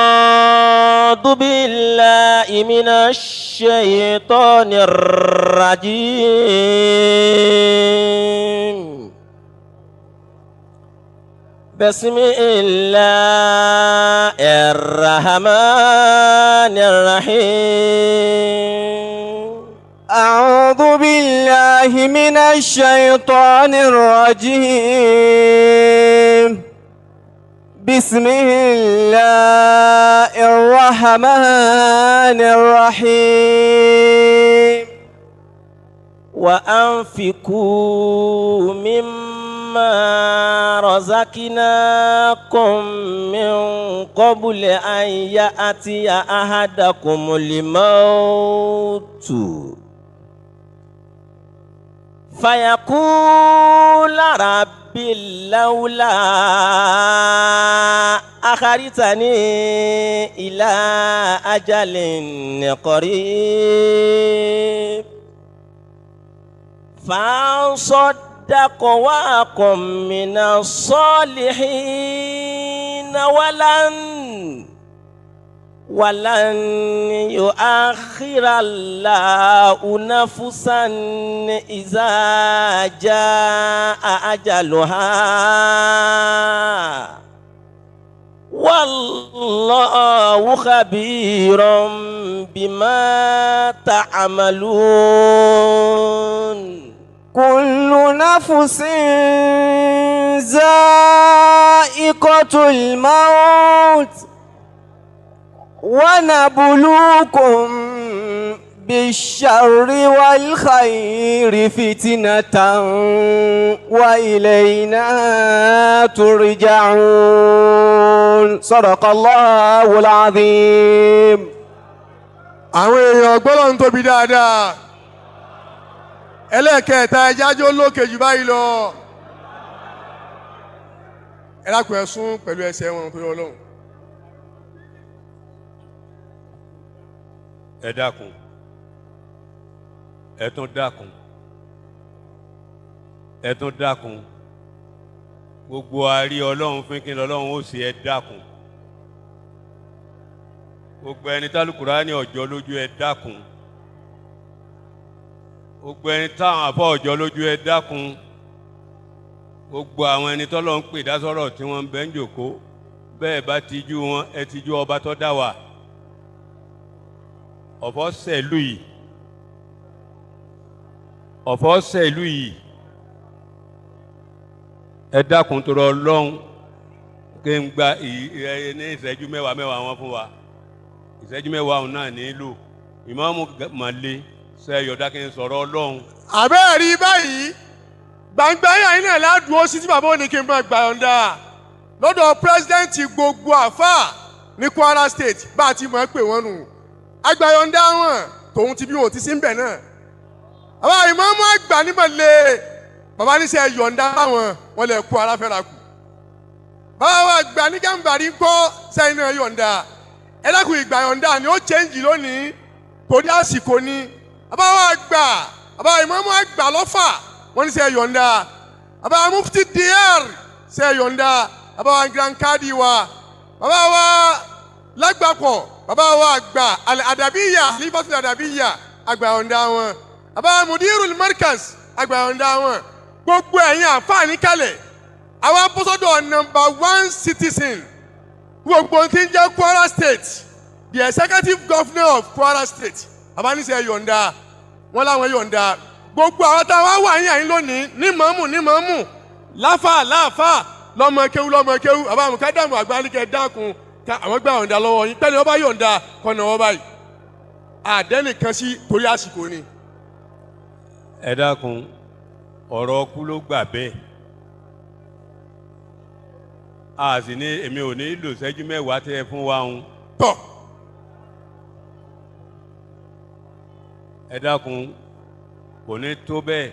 أعوذ بالله من الشيطان الرجيم بسم الله الرحمن الرحيم أعوذ بالله من الشيطان الرجيم بسم الله الرحمن الرحيم وأنفقوا مما رزقناكم من قبل أن يأتي أحدكم الموت فيقول رب لولا أخرتني إلى أجل قريب فأصدق وأكن من الصالحين ولن يؤخر الله نفسا إذا جاء أجلها والله خبير بما تعملون كل نفس ذائقة الموت ونبلوكم بالشر والخير فتنة وإلينا ترجعون صدق الله العظيم. Àwọn èèyàn gbọ́dọ̀ ń tóbi dáadáa. Ẹlẹ́ẹ̀kẹta ẹjájó lókè jù báyìí lọ. Ẹ dákun ẹ sún pẹ̀lú ẹsẹ̀ wọn torí Ọlọ́run. Ẹ dákun, ẹ tún dákun, ẹ tún dákun. Gbogbo àárí Ọlọ́run fín kí lọ́lọ́run ó sì ẹ dákun. Gbogbo ẹni tálùkùránì ọjọ́ lójú ẹ dákun. Gbogbo ẹni táwọn àfọ ọjọ́ lójú ẹ dákun. Gbogbo àwọn ẹni tọ́lọ́ ń pè dásọ̀rọ̀ tí wọ́n ń bẹ́ ń jòkó bẹ́ẹ̀ bá tijú wọn ẹ tijú ọba tó dá wa. Ọ̀fọ̀ sẹ̀lú yìí, ọ̀fọ̀ sẹ̀lú yìí. Ẹ dákun tó rọ lọ́hùn kí n gba ní ìṣẹ́jú mẹ́wàá mẹ́wàá wọn fún wa. Ìṣẹ́jú mẹ́wàá òun náà nílò ìmáàmù Màlẹ́ ṣe yọ̀dá kí n sọ̀rọ̀ Ọlọ́run. Àbẹ́ẹ̀rí báyìí gbangba yàrá náà ládùú ó sí tí bàbá òní kí n máa gbà yọ̀ǹda lọ́dọ̀ pírẹ́sidẹ́ǹtì gbogbo àfáà ní Kwara State bá a ti mọ̀ ẹ́ pè wọ́n nù. Agbàyọ̀ǹda wọn tòun ti bí wọn ò ti sí ń bẹ̀ náà. Bàbá ìmáàmù àgbà ní Màlẹ́ bàbá níṣẹ́ yọ̀ǹda wọn wọn lè kó ara fẹ́ra kù. Bàbá wa àgbà ní Gàmbàrí ń kọ́ sẹ́yìn náà yọ̀ǹda. Ẹ dákun ìgbà yọ̀ǹda ni ó chẹ́ǹjì lónìí torí àsìkò ni. Bàbá wa àgbà bàbá ìmáàmù àgbà lọ́fà wọ́n ní sẹ́ yọ̀ǹda. Bàbá mufti dr sẹ́ yọ̀ǹda. Bàbá wa grand kadi wa bàbá wa lágbàpọ̀ bàbá wa àgbà àdàbíyà alifatul àdàbíyà àgbà yọ̀ǹda wọn. Bàbá mudirul markaz àgbà yọ̀ǹda wọn. Gbogbo ẹ̀yin àǹfààní kalẹ̀ àwọn abọ́sọ́dọ̀ number 1 citizen gbogbo tí ń jẹ́ Kwara State, the executive governor of Kwara State. Bàbá ní sẹ́ yọ̀ǹda wọn láwọn yọ̀ǹda. Gbogbo àwọn táwọn wà ní àyín lónìí ní mọ̀ọ́mù ní mọ̀ọ́mù láfà láfà lọ́mọ kéwú lọ́mọ kéwú. Bàbá àwọn kádàmù àgbáríkẹ́ dákun ká àwọn gbà yọ̀ǹda lọ́wọ́ yín pẹ́ẹ́ni wọ́n bá yọ̀ǹda kọ́nà wọ́n báyìí. Àdẹ́nìkan sí torí àsìkò ni. Ẹ dákun, ọ̀rọ̀ ọkú ló gbà bẹ́ẹ̀. A sì ní èmi ò ní lò ṣẹ́jú mẹ́wàá tẹ́ ẹ fún wa ń. Tọ́. Ẹ dákun, kò ní tó bẹ́ẹ̀.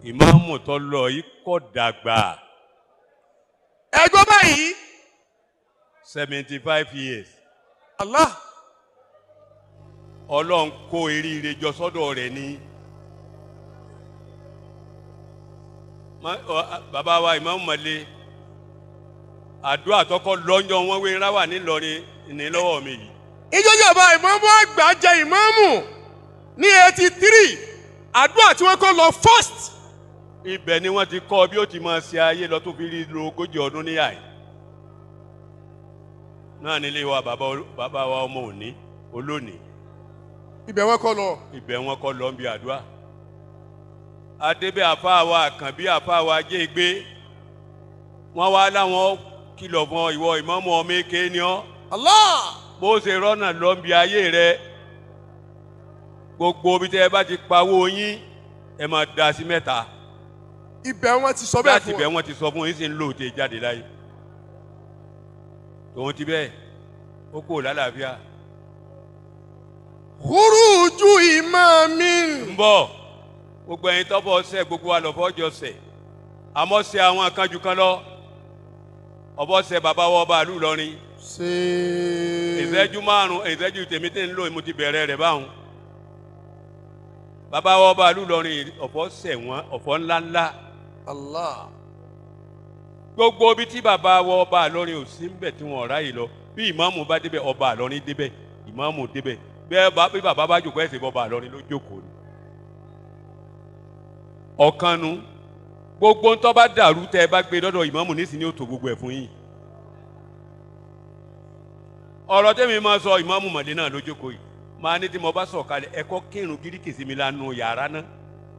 Ìmáàmù tó lọ yìí kò dàgbà. Ẹ gbọ́ báyìí. 75 years. Allah. Ọlọ́run kó eríire jọ sọ́dọ̀ rẹ̀ ni. Bàbá wa Ìmáàmù Màlẹ́ Àdúrà tọkọ lọ́njọ́ wọn wé ńlá wà nílọrin ní lọ́wọ́ mi yìí. Ìjọba ìmáàmù àgbà jẹ ìmáàmù ní 83 àdúrà tí wọ́n kọ́ lọ first. Ibẹ̀ ni wọ́n ti kọ́ bí ó ti máa ṣe ayé lọ tó fi rí lo 40 ọdún níyà yìí. Náà nílé wa bàbá wa ọmọ òní olónìí. Ibẹ̀ wọ́n kọ́ lọ. Ibẹ̀ wọ́n kọ́ lọ ń bi àdúrà. Adébẹ̀ àfa wa Àkànbí àfa wa Jégbé. Wọ́n wá láwọn kìlọ̀ fún ọ ìwọ ìmáàmù ọmọ èké ni ọ́. Allah. Bó ṣe rọ́nà lọ ń bi ayé rẹ. Gbogbo ibi tẹ́ ẹ bá ti pawó yín ẹ máa da sí mẹ́ta. Ibẹ̀ wọ́n ti sọ bẹ́ẹ̀ fún wọn. Láti ibẹ̀ wọ́n ti sọ fún yín sì ń lò tẹ jáde láyé. Tòun ti bẹ́ẹ̀ ó kò lálàáfíà. Khuruju imamin. Ń bọ̀ gbogbo ẹ̀yin tọ́bọ̀ ṣẹ̀ gbogbo wa lọ́fọ́ jọ ṣẹ̀ àmọ́ ṣe àwọn àkànjù kan lọ ọbọ̀ ṣẹ̀ bàbá wa ọba àlù Ìlọrin. Ìṣẹ́jú 5 ìṣẹ́jú tèmi tí ń lò mo ti bẹ̀rẹ̀ rẹ̀ báwọn. Bàbá wa ọba àlù Ìlọrin ọ̀fọ̀ ṣẹ̀ wọ́n ọ̀fọ̀ ńláńlá. Allah. Gbogbo ibi tí bàbá wa ọba Ìlọrin ò sí ń bẹ̀ tí wọ́n ráyè lọ bí ìmáàmù bá débẹ̀ ọba Ìlọrin débẹ̀ ìmáàmù débẹ̀ bẹ́ẹ̀ bá bí bàbá bá jókòó ẹ̀sìn bọ́ba Ìlọrin ló jókòó ni. Ọ̀kanu gbogbo ńtọ́ bá dàrú tẹ́ ẹ bá gbé dọ́dọ̀ ìmáàmù nísìnyí ó tó gbogbo ẹ̀ fún yín. Ọ̀rọ̀ tẹ́mi máa sọ ìmáàmù Mọ̀lẹ́ náà ló jókòó yìí máa ní tí mo bá sọ̀kalẹ̀ ẹ̀kọ́ kírun gíríkì sí mi lánàá yàrá náà.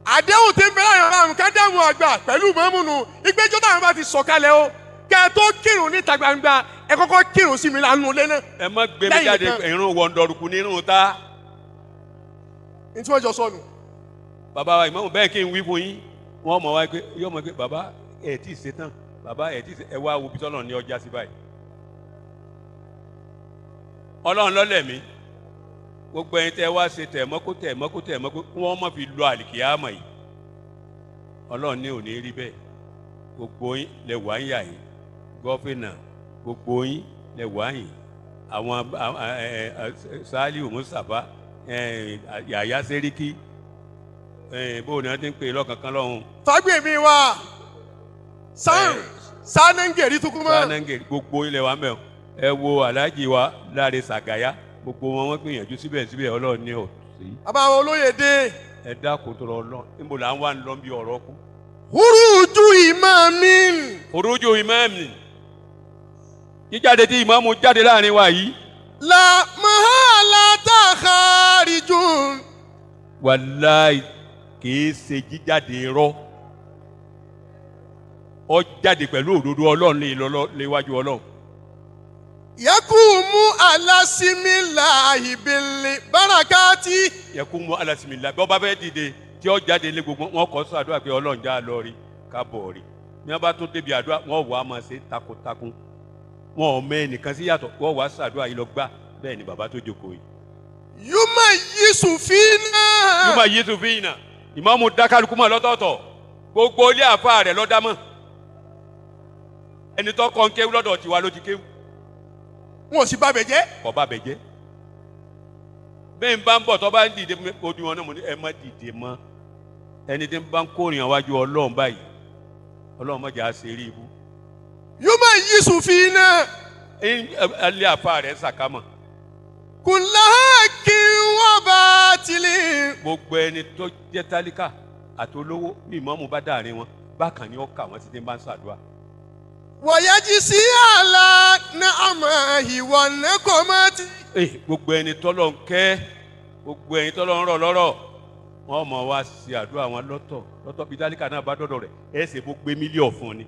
Àdéhùn tí ń bẹ láàrin àwọn kádàmù àgbà pẹ̀lú ìmáàmù nù ìgbẹ́jọ́ táwọn bá ti sọ̀kalẹ̀ o kẹ́ ẹ tó kírun níta gbangba ẹ kọ́kọ́ kírun sí mi lánàá lé náà. Ẹ má gbé mi jáde irun wọ̀ndọ̀rùkù nínú ta. Ní tí wọ́n jọ sọnù. Bàbá wa ìmáàmù bẹ́ẹ̀ kí n wí fún yín wọ́n mọ̀ wá pé yóò mọ̀ pé bàbá ẹ̀ tí ì ṣe tán bàbá ẹ̀ tí ì ṣe ẹ wá wo bí tọ́lọ̀ ní ọjà sí báyìí. Ọlọ́run lọ́lẹ̀ mi gbogbo ẹ̀yin tẹ́ wá ṣe tẹ̀ mọ́kó tẹ̀ mọ́kó tẹ̀ mọ́kó wọ́n mọ̀ fi lọ àlìkìyámọ̀ yìí. Ọlọ́run ní ò ní rí bẹ́ẹ̀ gbogbo yín lẹ wà ń yà yìí gọ́fìnà gbogbo yín lẹ wà yìí àwọn Saliu Mustapha Yàyà Sẹ́ríkì bóun ni wọ́n ti ń pè lọ́kànkan lọ́hùn. Fágbèmí wa sanangeri tukuma. Sanangeri gbogbo ilẹ̀ wa mẹ́ o ẹ wo Alhaji wa Láre Sàgáyà gbogbo wọn wọ́n gbìyànjú síbẹ̀síbẹ̀ Ọlọ́run ní ò sí. Àbáwọn olóyè dé. Ẹ dákun tó lọ lọ níbo là ń wà ń lọ bí ọ̀rọ̀ kú. Khuruju imamin. Khuruju imamin. Jíjáde tí ìmáàmù jáde láàrin wa yìí. La mahala ta kharijun. Wàláì kìí ṣe jíjáde rọ. Ó jáde pẹ̀lú òdodo Ọlọ́run lè lọ léwájú Ọlọ́run. Yakumu alasimilahi bili barakati. Yakumu alasimilahi bí ọba fẹ́ dìde tí ó jáde lé gbogbo wọn kọ́ sọ àdúrà pé Ọlọ́run já lọ rí ká bọ̀ rí. Ní wọ́n bá tún débi àdúrà wọ́n wà á máa ṣe takuntakun. Wọn ò mọ ẹnìkan sí yàtọ̀ wọ́n wà á ṣàdúrà yìí lọ gbá bẹ́ẹ̀ ni bàbá tó jókòó yìí. Yuma yisufina. Yuma yisufina. Ìmáàmù dákàlùkù mọ́ lọ́tọ̀ọ̀tọ̀ gbogbo ilé àfa rẹ̀ lọ́dámọ̀. Ẹni tó kọ́ ń kéwú lọ́dọ̀ tiwa ló ti kéwú. Wọn ò sì bá bẹ̀ jẹ́. Kò bá bẹ̀ jẹ́. Bẹ́ẹ̀ ń bá ń bọ̀ tó bá ń dìde ojú wọn náà mo ní ẹ má dìde mọ́. Ẹni tí ń bá ń kórìíra wájú Ọlọ́run báyìí Ọlọ́run má jẹ́ á ṣe rí ibú. Yuma yisufina. Ilé àfa rẹ̀ sàkámọ̀. Kùláàkì wọ́n bá tilẹ̀. Gbogbo ẹni tó jẹ́ tálíkà àti olówó ní ìmáàmù bá dàrin wọn bákan ni ó kà wọ́n ti dé bá ń ṣàdúrà. Wọ̀yájí sí àlà ní àmọ́ ìwọ ní kò mọ́ ti. Gbogbo ẹni tọ́lọ̀ ń kẹ́ gbogbo ẹni tọ́lọ̀ ń rọ̀ lọ́rọ̀ wọ́n mọ̀ wá sí àdúrà wọn lọ́tọ̀ lọ́tọ̀ bí tálíkà náà bá dọ̀dọ̀ rẹ̀ ẹ ṣe bó gbé mílíọ̀ fún ni.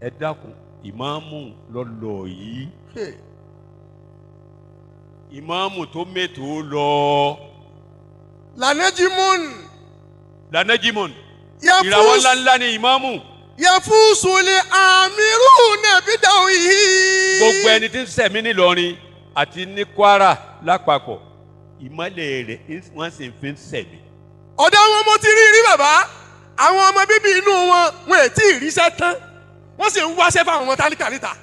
Ẹ dákun ìmáàmù lọ́lọ́ yìí. Ìmáàmù tó mẹ́tò lọ. Lànàjímùn. Lànàjímùn. Ìràwọ̀ ńláńlá ni ìmáàmù. Yẹfúsùlì àmírù nàbí dáhùn yìí. Gbogbo ẹni tí ń sẹ̀mí nílọrin àti ní Kwara lápapọ̀ ìmọ̀lẹ̀ rẹ̀ wọ́n sì fi ń sẹ̀mí. Ọ̀dọ̀ wọn mo ti rí rí bàbá àwọn ọmọ bíbí inú wọn wọn ò tí ì ríṣẹ́ tán wọ́n sì ń wáṣẹ́ fáwọn ọmọ tálíkà níta.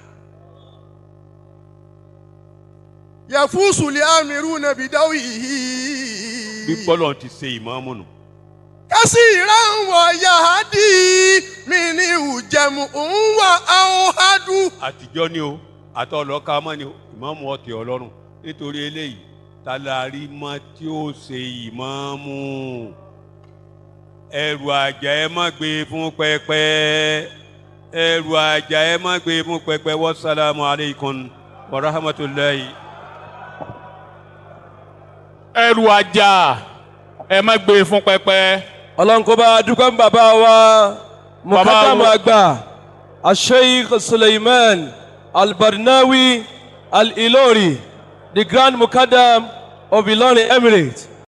Yẹfúsùlì àmírù nàbí dáhùn yìí. Bí bọ́lọ̀ ti ṣe ìmáàmù nù. Kásìrà ń wọ yahadi mi ní ìjẹ̀mú ń wà áhádù. Àtijọ́ ni o, àtọ̀lọ́ka mọ́ ni o, ìmáàmù ọ̀tẹ̀ ọlọ́run. Nítorí eléyìí, tálárí mọ́ tí ó ṣe ìmáàmù? Ẹrù àjà ẹ má gbé fún pẹpẹ, ẹrù àjà ẹ má gbé fún pẹpẹ. Wassalamu alaikum wa rahmatulahi. Ẹrù àjà ẹ má gbé fún pẹpẹ. Ọlọ́run kó bá a dúpẹ́ fún bàbá wa mukadamu àgbà, Asheikh Suleiman Albarnawi Al-Ilori, the Grand Mukadam of Ilorin Emirate.